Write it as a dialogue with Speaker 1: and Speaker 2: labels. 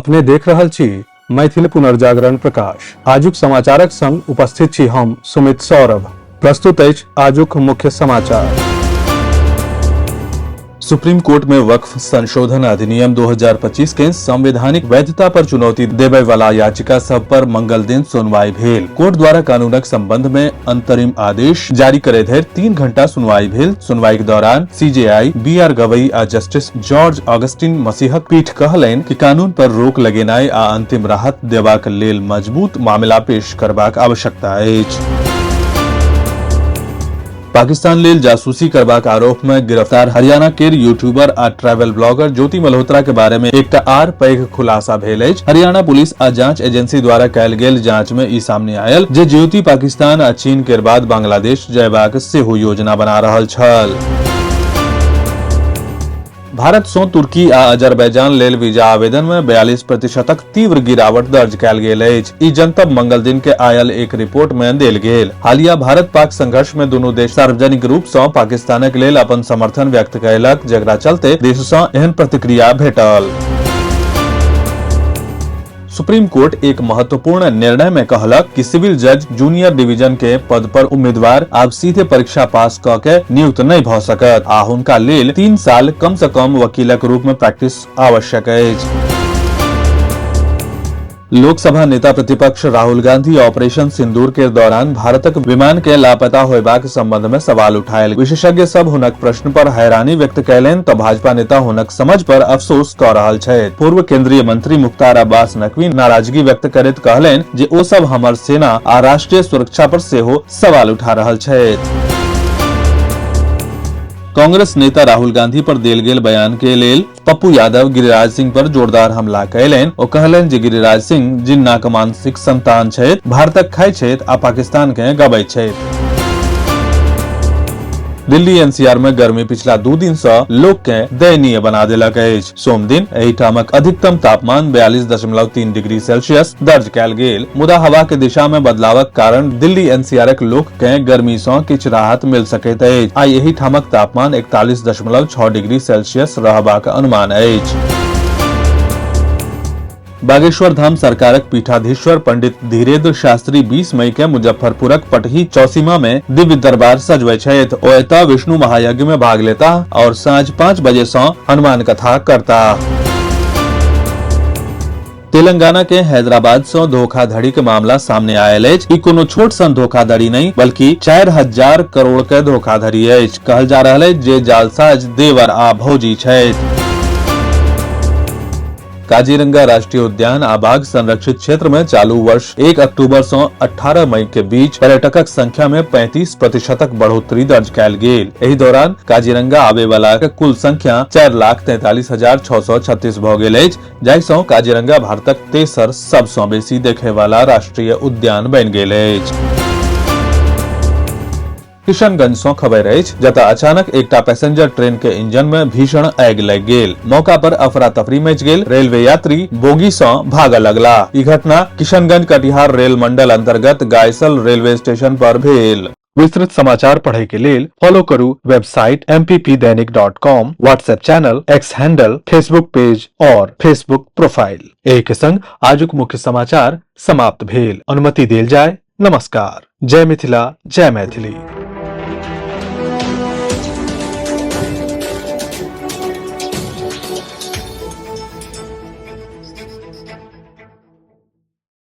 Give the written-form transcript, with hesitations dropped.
Speaker 1: अपने देख रहल छी मैथिल पुनर्जागरण प्रकाश। आजुक समाचारक संग उपस्थित छी हम सुमित सौरभ। प्रस्तुत अछि आजुक मुख्य समाचार।
Speaker 2: सुप्रीम कोर्ट में वक्फ संशोधन अधिनियम 2025 के संवैधानिक वैधता पर चुनौती देबय वाला याचिका सब पर मंगल दिन सुनवाई भेल। कोर्ट द्वारा कानूनक संबंध में अंतरिम आदेश जारी करे धरि 3 घंटा सुनवाई भेल। सुनवाई के दौरान सीजेआई बी आर गवई आ जस्टिस जॉर्ज ऑगस्टिन मसीहक पीठ कहलनि कि कानून पर रोक लगेनाइ आ अंतिम राहत देबाक लेल मजबूत मामला पेश करबाक आवश्यकता अछि। पाकिस्तान लेल जासूसी करबाक आरोप में गिरफ्तार हरियाणा केर यूट्यूबर आ ट्रैवल ब्लॉगर ज्योति मल्होत्रा के बारे में एकटा आर पैघ खुलासा भेल अछि। हरियाणा पुलिस आ जांच एजेंसी द्वारा कयल गेल जांच में ई सामने आयल जे ज्योति पाकिस्तान आ चीन केर बाद बांग्लादेश जयबाक सेहो योजना बना रहल छल। भारत सँ तुर्की आ अजरबैजान लेल वीजा आवेदन मे 42% तीव्र गिरावट दर्ज कयल गेल अछि। ई जनतब मंगल दिन के आयल एक रिपोर्ट मे देल गेल। हालिया भारत पाक संघर्ष मे दुनू देश सार्वजनिक रूप सँ पाकिस्तानक लेल अपन समर्थन व्यक्त कयलक, जकरा चलते देश सँ एहन प्रतिक्रिया भेटल। सुप्रीम कोर्ट एक महत्वपूर्ण निर्णय में कहलक कि सिविल जज जूनियर डिवीजन के पद पर उम्मीदवार आब सीधे परीक्षा पास क के नियुक्त नहीं भ सकत आ हुनका लेल 3 साल कम से कम वकीलक रूप में प्रैक्टिस आवश्यक अछि। लोकसभा नेता प्रतिपक्ष राहुल गांधी ऑपरेशन सिंदूर के दौरान भारतक विमान के लापता होयबाक संबंध में सवाल उठायल। विशेषज्ञ सब हुनक प्रश्न पर हैरानी व्यक्त कयलनि तऽ भाजपा नेता हुनक समझ पर अफसोस कऽ रहल छथि। पूर्व केंद्रीय मंत्री मुख्तार अब्बास नकवी नाराजगी व्यक्त करैत कहलनि जे ओ सब हमर सेना आ राष्ट्रीय सुरक्षा पर सेहो सवाल उठा रहल छथि। कांग्रेस नेता राहुल गांधी पर देल गेल बयान के लेल पप्पू यादव गिरिराज सिंह पर जोरदार हमला कयलनि। ओ कहलनि जे गिरिराज सिंह जिन्नाक मानसिक संतान छथि, भारतक खाइ छथि आ पाकिस्तान के गबैत छथि। दिल्ली एनसीआर में गर्मी पिछला 2 दिन से लोक के दयनीय बना देलक अछि। सोम दिन एहिठामक अधिकतम तापमान 42.3 डिग्री सेल्सियस दर्ज कयल गेल, मुदा हवा के दिशा में बदलावक कारण दिल्ली एनसीआरक लोक के गर्मी सँ किछु राहत मिल सकैत अछि। आइ एहिठामक तापमान 41.6 डिग्री सेल्सियस रहबाक अनुमान अछि। बागेश्वर धाम सरकारक पीठाधीश्वर पंडित धीरेन्द्र शास्त्री 20 मई के मुजफ्फरपुरक पटही चौसीमा में दिव्य दरबार सजबै छथि। ओ एतय विष्णु महायज्ञ में भाग लेताह और साँझ 5 बजे सँ हनुमान कथा करताह। तेलंगाना के हैदराबाद से धोखाधड़ी के मामला सामने आयल अछि। ई कोनो छोट सन धोखाधड़ी नहीं बल्कि 4000 करोड़ के धोखाधड़ी अछि। कहल जा रहल अछि जे जालसाज देवर आ भौजी छथि। काजीरंगा राष्ट्रीय उद्यान आ बाघ संरक्षित क्षेत्र में चालू वर्ष 1 अक्टूबर से 18 मई के बीच पर्यटकक संख्या में 35% बढ़ोतरी दर्ज कयल गेल। एहि दौरान काजीरंगा आबे वाला के कुल संख्या 4,43,636 भ गेल अछि, जाहि सँ काजीरंगा भारतक तेसर सबसँ बेसी देखे वाला राष्ट्रीय उद्यान बनि गेल अछि। किशनगंज सँ खबर अछि जतऽ अचानक एकटा पैसेंजर ट्रेन के इंजन में भीषण आगि लागि गेल। मौका पर अफरा तफरी मचि गेल। रेलवे यात्री बोगी सँ भागऽ लगला। ई घटना किशनगंज कटिहार रेल मंडल अंतर्गत गायसल रेलवे स्टेशन पर भेल।
Speaker 1: विस्तृत समाचार पढ़े के लेल फॉलो करू website mppdainik.com, WhatsApp channel, X handle, Facebook page और फेसबुक प्रोफाइल। एहि के संग आजुक मुख्य समाचार समाप्त भेल। अनुमति देल जाय। नमस्कार। जय मिथिला, जय मैथिली।